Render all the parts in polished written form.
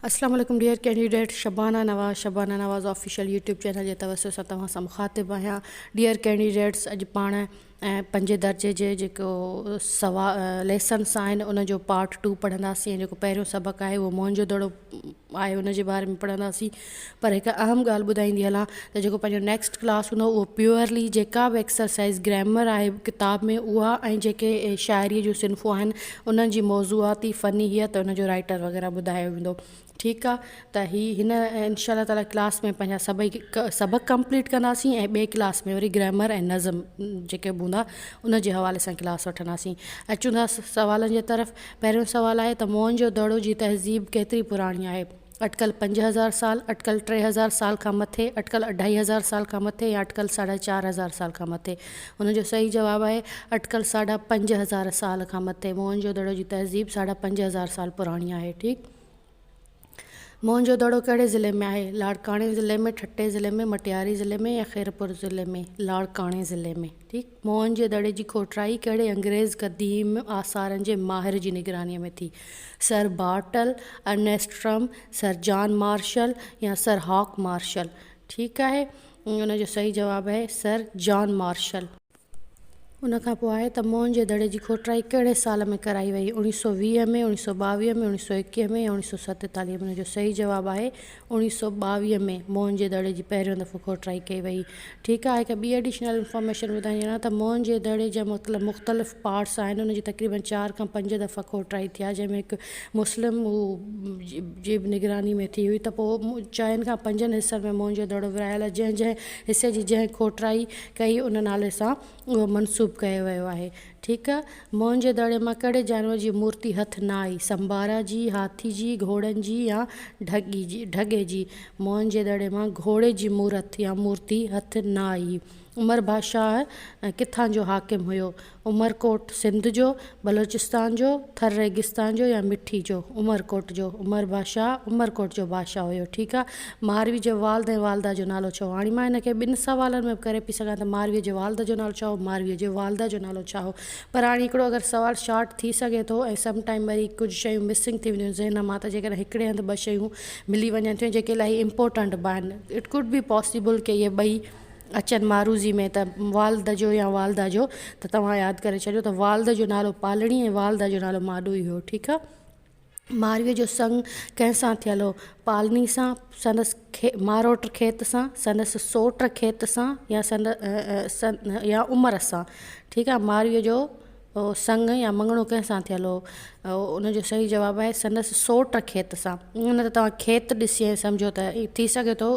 اسلام عليڪم dear candidate Shabana Nawaz Shabana Nawaz official YouTube channel جي توسط سان توهان سان مخاطب آهيان ڊيئر ڪينڊيڊيٽس اڄ پاڻ پنجين درجي جي جيڪو سوا ليسنس آهن ان جو پارٽ ٽو پڙهنداسين ۽ جيڪو پهريون سبق آهي اهو موهن جو دڙو آهي ان جي باري ۾ پڙهنداسين پر هڪ اهم ڳالهه ٻڌائيندي هلان ته جيڪو پنهنجو نيڪسٽ ڪلاس هوندو اهو پيورلي جيڪا به ايڪسرسائز گرامر آهي ڪتاب ۾ اها ۽ جيڪي شاعري جون صنفون آهن انهن جي موضوعاتي فني هيئت ان جو رائٽر وغيره ٻڌايو ويندو ٺيڪ آ ته هي هن انشاء الله تعالي ڪلاس ۾ پنهنجا سڀئي سبق ڪمپليٽ ڪنداسين ۽ ٻئي ڪلاس ۾ وري گرامر ۽ نظم جيڪي به هوندا ان جي حوالي سان ڪلاس وٺنداسين اچون ٿا سوالن جي طرف پهريون سوال آهي ته موهن جو دڙو جي تهذيب ڪيتري پراڻي آهي اٽڪل 5000 سال، اٽڪل 3000 سال کان مٿي، اٽڪل اڍائي هزار سال کان مٿي يا اٽڪل ساڍا چار هزار سال کان مٿي؟ ان جو صحيح جواب آهي اٽڪل ساڍا 5000 سال کان مٿي. موهن جو دڙو جي تهذيب ساڍا 5000 سال پراڻي آهي. ٺيڪ. موهن جو دڙو ڪهڙي ضلعي ۾ آهي؟ لاڙڪاڻي ضلعي ۾، ٺٽي ضلعي ۾، مٽياري ضلعي ۾ يا خيرپور ضلعي ۾؟ لاڙڪاڻي ضلعي ۾. ٺيڪ. موهن جي دڙي جي کوٽرائي ڪهڙي انگريز قديم آثارن جي ماهر جي نگرانيء ۾ ٿي؟ Sir Bartle, Ernest Trumpp, sir John Marshall يا سر هاڪ مارشل؟ ٺيڪ آهي، ان جو صحيح جواب آهي سر جان مارشل. ان کان پوء آهي ته موهن جي دڙي جي کوٽرائي ڪهڙي سال ۾ ڪرائي وئي؟ اوڻيهه سو 20 ۾، اوڻيهه سو 22 ۾، اوڻيهه سو 21 ۾ يا اوڻيهه سو 47 ۾؟ ان جو صحيح جواب آهي اوڻيهه سو 22 ۾ موهن جي دڙي جي پهريون دفعو کوٽرائي ڪئي وئي. ٺيڪ آهي هڪ ٻي ايڊيشنل انفارميشن ٻڌائيندي هلان ته موهن جي دڙي جا مطلب مختلف پارٽس آهن ان جي تقريبن چار کان پنج دفعا کوٽرائي ٿي آهي جنهن ۾ هڪ مسلم هو جي به نگراني ۾ ٿي هئي ته پوء چئن کان پنجن حصن ۾ موهن جو دڙو ورهايل آهي جنهن جنهن حصي جي جنهن کوٽرائي ڪئي ان نالي سان اهو منسوب ڪيو ويو آهي. ٺيڪ آ. موهن جي دڙي مان ڪهڙي جانور جي مورتي هٿ نه آئي؟ سمبارا جي، هاٿي جي، گهوڙن جي يا ڍڳي جي؟ ڍڳي جي. موهن جي دڙي مان گهوڙي جي مورت يا مورتي هٿ نه آئي. عمر بادشاهه ڪٿان جو حاڪم هيو؟ عمرڪوٽ سنڌ جو، بلوچستان جو، ٿر ريگستان جو يا مٺي جو؟ عمرڪوٽ جو. عمر بادشاهه عمرڪوٽ جو بادشاهه هيو. ٺيڪ آ. ماروي جي والد ۽ والده جو نالو ڇا هو؟ هاڻي مان هن کي ٻن سوالن ۾ به ڪري پئي سگهان ته مارويء جي والد جو نالو ڇا هو، مارويء جي والده جو نالو ڇا هو؟ پر هاڻي هڪڙو اگر سوال شارٽ ٿي سگهي ٿو ۽ سم ٽائيم وري ڪجهه شيون مسنگ ٿي وينديون آهن ذهن مان ته جيڪڏهن هڪڙي هنڌ ٻه شيون ملي وڃن ٿيون جيڪي الاهي امپورٽنٽ به آهن it could be possible ڪي اهي ٻئي اچن معروضي ۾ ته والد جو يا والده جو ته توهان ياد ڪري ڇڏيو ته والد جو نالو پالڻي ۽ والده جو نالو ماڏوئي هيو ٺيڪ آهي. مارويء جو سڱ ڪنهن سان ٿيل هو؟ پالني سان، سندس ماروٽ کيت سان، سندس سوٽ کيت سان يا يا عمر سان؟ ٺيڪ آهي، مارويء جو سڱ يا مڱڻو ڪنهن سان ٿيل هو؟ ان جو صحيح جواب آهي سندس سوٽ کيت سان. نه ته توهان کيت ڏسي ۽ سمجهو ته ٿي سگهي ٿو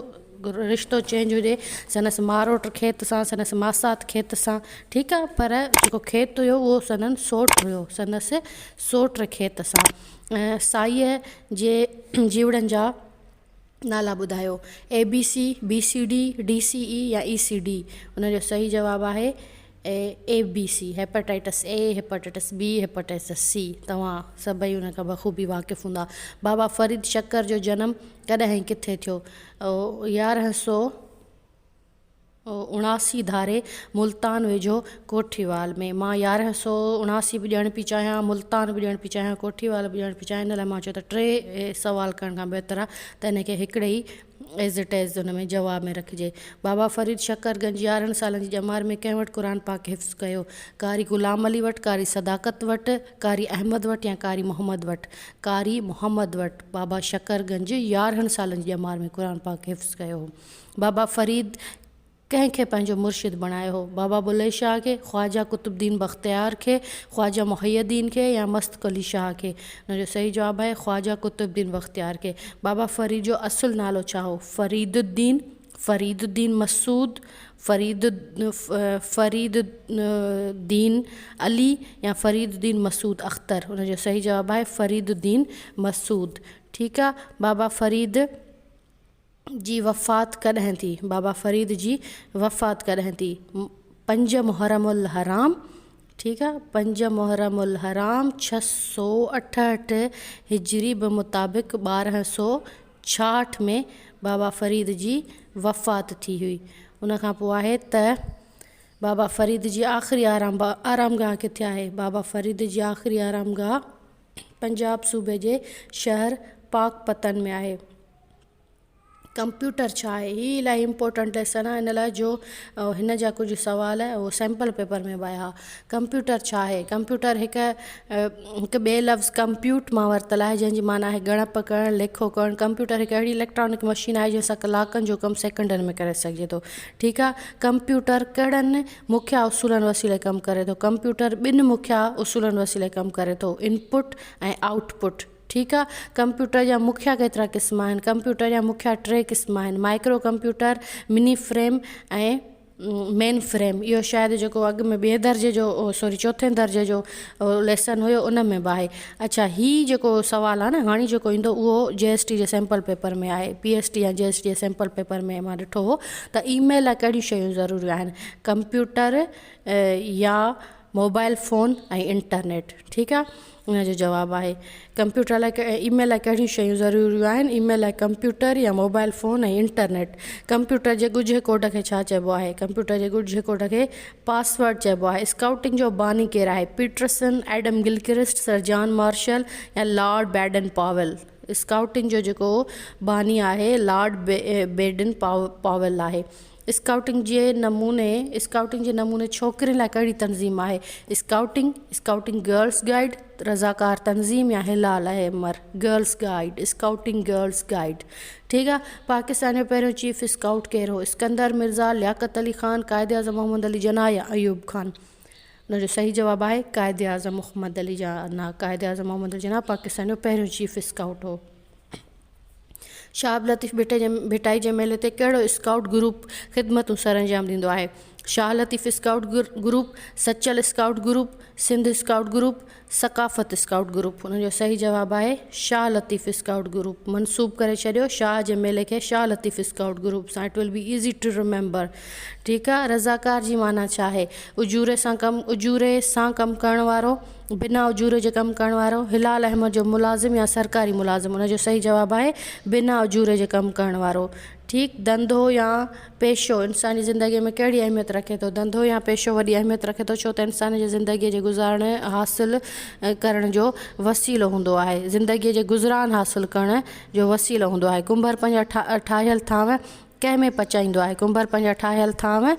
رشتو چينج هجي سندس ماروٽ کيت سان سندس ماسات کيت سان ٺيڪ آ پر جيڪو کيت هيو اهو سندن سوٽ هيو سندس سوٽ کيت سان سائيء جي جيوڙن جا نالا ٻڌايو A B C B C D D C اي يا اي سي ڊي ان جو صحيح جواب آهي A B C hepatitis A hepatitis B hepatitis C توهان سڀئي ان کان بخوبي واقف هوندا بابا فريد شڪر جو جنم ڪڏهن ۽ ڪٿي ٿيو؟ 1179 ڌاري ملتان ويجهو ڪوٺيوال ۾. مان 1179 به ڏيڻ پئي چاهيان، ملتان به ڏيڻ پئي چاهيان، ڪوٺيوال به ڏيڻ پئي چاهيان، ان لاء مان چيو ته ٽي سوال ڪرڻ کان بهتر آهي ته ان کي هڪڙي ئي ايز it از ان ۾ جواب ۾ رکجي. بابا فريد شڪر گنج 11 سالن جي ڄمار ۾ ڪنهن وٽ قرآن پاڪ حفظ ڪيو؟ قاري غلام علي وٽ، قاري صداقت وٽ، قاري احمد وٽ يا قاري محمد وٽ؟ قاري محمد وٽ. بابا شڪر گنج 11 سالن جي ڄمار ۾ قرآن پاڪ حفظ ڪيو هو. بابا فريد ڪنهن کي پنهنجو مرشد بڻايو هو؟ بابا بلهي شاهه کي، خواجه قطب الدين بختيار کي، خواجه محي الدين کي يا مست قلي شاهه کي؟ ان جو صحيح جواب آهي خواجه قطب الدين بختيار کي. بابا فريد جو اصل نالو ڇا هو؟ فريد الدين، فريد الدين مسعود، فريد فريد الدين علي يا فريد الدين مسعود اختر؟ ان جو صحيح جواب آهي فريد الدين مسعود. ٺيڪ آ بابا فريد جي وفات ڪڏهن ٿي؟ بابا فريد جي وفات ڪڏهن ٿي؟ پنج محرم الحرام ٺيڪ آ پنج محرم الحرام 668 هجري بمطابق 1266 ۾ بابا فريد جي وفات ٿي هئي. ان کان پوء آهي ته بابا فريد جي آخري آرام آرامگاهه ڪٿي آهي؟ بابا فريد جي آخري آرامگاهه پنجاب صوبي جي شهر پاڪ پتن ۾ آهي. ڪمپيوٽر ڇا آهي؟ هي الاهي امپورٽنٽ ليسن آهي ان لاء جو هن جا ڪجهه سوال اهو سيمپل پيپر ۾ به آيا ها. ڪمپيوٽر ڇا آهي؟ ڪمپيوٽر هڪ هڪ ٻئي لفظ ڪمپيوٽ مان ورتل آهي جنهن جي معنيٰ آهي ڳڻپ ڪرڻ، ليکو ڪرڻ. ڪمپيوٽر هڪ اهڙي اليڪٽرانڪ مشين آهي جنهن سان ڪلاڪن جو ڪم سيڪنڊن ۾ ڪري سگهجي ٿو. ٺيڪ آهي. ڪمپيوٽر ڪهڙن مکيه اصولن وسيلي ڪم ڪري ٿو؟ ڪمپيوٽر ٻن مکيه اصولن وسيلي ڪم ڪري ٿو انپٽ ۽ آئوٽ پٽ. ٺيڪ آ. ڪمپيوٽر جا مکيه ڪيترا قسم آهن؟ ڪمپيوٽر جا مکيه ٽي قسم آهن، micro computer, mini frame ۽ main frame. اهو شايد جيڪو اڳ ۾ ٻئي درجي جو سوري چوٿين درجي جو ليسن هيو ان ۾ به آهي. اڇا هي جيڪو سوال آهي نه هاڻي جيڪو ايندو اهو جي ايس ٽي جي سيمپل پيپر ۾ آهي. پي ايس ٽي يا جي ايس ٽي جي سيمپل پيپر ۾ مان ڏٺو هو ته اي ميل لاء ڪهڙيون شيون ضروري آهن؟ ڪمپيوٽر يا موبائل فون ۽ انٽرنيٽ. ٺيڪ آ. ان جو جواب آهي ڪمپيوٽر لاء اي ميل لاء ڪهڙيون شيون ضروريون آهن اي ميل لاء ڪمپيوٽر يا موبائل فون ۽ انٽرنيٽ ڪمپيوٽر جي ڳجهي ڪوڊ کي ڇا چئبو آهي ڪمپيوٽر جي ڳجهي ڪوڊ کي پاسورڊ چئبو آهي اسڪائوٽنگ جو باني ڪير آهي Peterson Adam Gilchrist sir John Marshall يا لارڊ بيڊن پاول اسڪائوٽنگ جو جيڪو باني آهي لارڊ بيڊن پاول آهي اسڪائوٽنگ جي نموني اسڪائوٽنگ جي نموني ڇوڪرين لاء ڪهڙي تنظيم آهي؟ اسڪائوٽنگ، اسڪائوٽنگ گرلس گائيڊ، رضاڪار تنظيم يا Hilal Ahmar girls guide, scouting girls guide. ٺيڪ آ پاڪستان جو پهريون چيف اسڪائوٽ ڪير هو؟ اسڪندر مرزا، لياقت علي خان، قائد اعظم محمد علي جناح يا ايوب خان؟ ان جو صحيح جواب آهي قائد اعظم محمد علي جناح. قائد اعظم محمد علي جناح پاڪستان جو پهريون چيف اسڪائوٽ هو. شاهه عبداللطيف ڀٽائي جي ميلي تي ڪهڙو اسڪائوٽ گروپ خدمتون سرانجام ڏيندو آهي؟ Shah Latif scout group, Sachal scout group, Sindh scout group, Saqafat scout group. ان جو صحيح جواب آهي شاهه لطيف اسڪائوٽ گروپ. منسوب ڪري ڇڏيو شاهه جي ميلي کي شاهه لطيف اسڪائوٽ گروپ سان. It will be easy to remember. ٺيڪ آ رضاڪار جي معنيٰ ڇا آهي؟ اجوري سان ڪم اجوري سان ڪم ڪرڻ وارو. بنا اجوري جي ڪم ڪرڻ وارو، هلال احمد جو ملازم يا سرڪاري ملازم؟ ان جو صحيح جواب آهي بنا اجوري جي ڪم ڪرڻ وارو. ٺيڪ، ڌنڌو يا پيشو انساني زندگيء ۾ ڪهڙي اهميت رکي ٿو؟ ڌنڌو يا پيشو وڏي اهميت رکي ٿو ڇو ته انسان جي زندگيء جي گذارڻ حاصل ڪرڻ جو وسيلو هوندو آهي. زندگيء جي گذران حاصل ڪرڻ جو وسيلو هوندو آهي. ڪنڀر پنهنجا ٺاهيل ٿانو ڪنهن ۾ پچائيندو آهي؟ ڪنڀر پنهنجا ٺاهيل ٿانو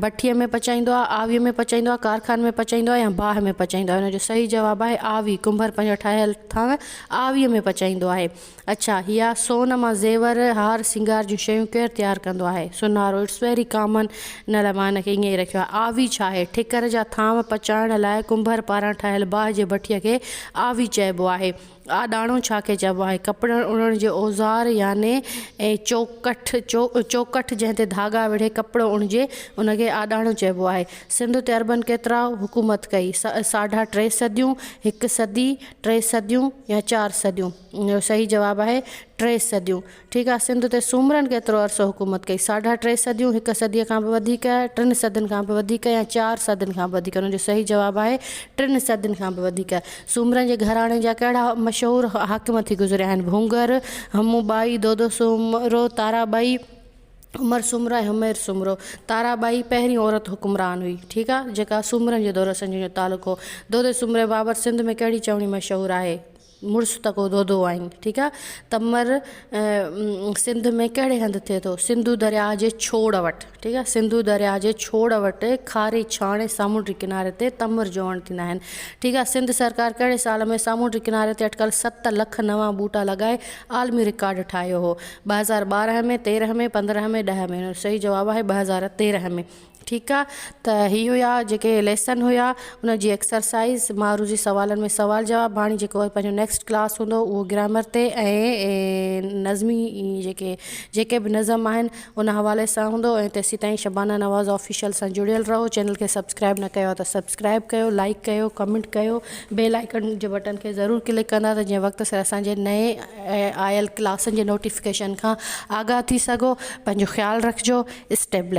بٺيء ۾ پچائيندو آهي، آويء ۾ پچائيندو آهي، ڪارخاني ۾ پچائيندو آهي يا باهه ۾ پچائيندو آهي؟ ان جو صحيح جواب آهي آوي. ڪنڀر پنهنجا ٺاهيل ٿانو آويء ۾ پچائيندو آهي. اڇا هيا سون مان زيور، هار سينگار جون شيون ڪير تيار ڪندو آهي؟ سونارو. It's very common ان لاء مان ان کي ائين ئي رکيو آهي. آوي ڇا آهي؟ ٺڪر جا ٿانو پچائڻ لاء ڪنڀر پاران ٺاهيل باهه جي بٺيء کي آوي چئبو آهي. آڏاڻو ڇا کي چئبو آهي؟ ڪپڙن اڻڻ جي اوزار يعني چوڪٺ، چوڪٺ جنهن تي ڌاڳا ويڙهي ڪپڙو اڻجي، ان کي آڏاڻو چئبو آهي. سنڌ تي عربن ڪيترا حڪومت ڪئي؟ ساڍا ٽي صديون، هڪ صدي، ٽي صديون يا چار صديون؟ ان جو صحيح جواب آهي ٽي صديون. ٺيڪ آ سنڌ تي سومرن ڪيترو عرصو حڪومت ڪئي؟ ساڍا ٽي صديون، هڪ صديء کان به وڌيڪ، ٽن صدين کان به وڌيڪ يا چار صدين کان به وڌيڪ؟ ان جو صحيح جواب آهي ٽن صدين کان به وڌيڪ. سومرن جي گهراڻي جا ڪهڙا مشهور حاڪم ٿي گذريا آهن؟ ڀونگر، همون ٻائي، دودو سومرو، تارا ٻائي، عمر سومرو ۽ همير سومرو. تارا ٻائي پهرين عورت حڪمران هئي، ٺيڪ آ، جيڪا سومرن جي دور سان جنهن جو تعلق هو. دودي سومري بابت سنڌ ۾ ڪهڙي چوڻي مشهور آهي؟ مڙس ته ڪو دودو آهين. ٺيڪ آ. تمر سنڌ ۾ ڪهڙي هنڌ ٿئي ٿو؟ سنڌو درياهه جي ڇوڙ وٽ. ٺيڪ آ. سنڌو درياهه جي ڇوڙ وٽ کاري ڇاڻ ۽ سامونڊي ڪناري تي تمر جو وڻ ٿيندا آهن. ٺيڪ آ. سنڌ سرڪار ڪهڙي سال ۾ سامونڊي ڪناري تي اٽڪل 7 لک نوان ٻوٽا لڳائي عالمي رڪارڊ ٺاهيو هو؟ 2012 ۾، 13 ۾، 15 ۾، 10 ۾. ان جو صحيح جواب آهي 2013 ۾. ٺيڪ آ ته هي هيا جيڪي ليسن هيا ان جي ايڪسرسائز معروضي سوالن ۾ سوال جواب هاڻي جيڪو پنهنجو نيڪسٽ ڪلاس هوندو اهو گرامر تي ۽ نظمي جيڪي جيڪي به نظم آهن ان حوالي سان هوندو ۽ تيسين تائين شبانه نواز آفيشل سان جڙيل رهو چينل کي سبسڪرائب نه ڪيو آ ته سبسڪرائب ڪيو لائڪ ڪيو ڪمينٽ ڪيو بيل آئيڪن جي بٽن کي ضرور ڪلڪ ڪندا ته جيئن وقت سر اسان جي نئين آيل ڪلاسن جي نوٽيفڪيشن کان آگاهه ٿي سگهو پنهنجو خيال رکجو اسٽي بليسڊ.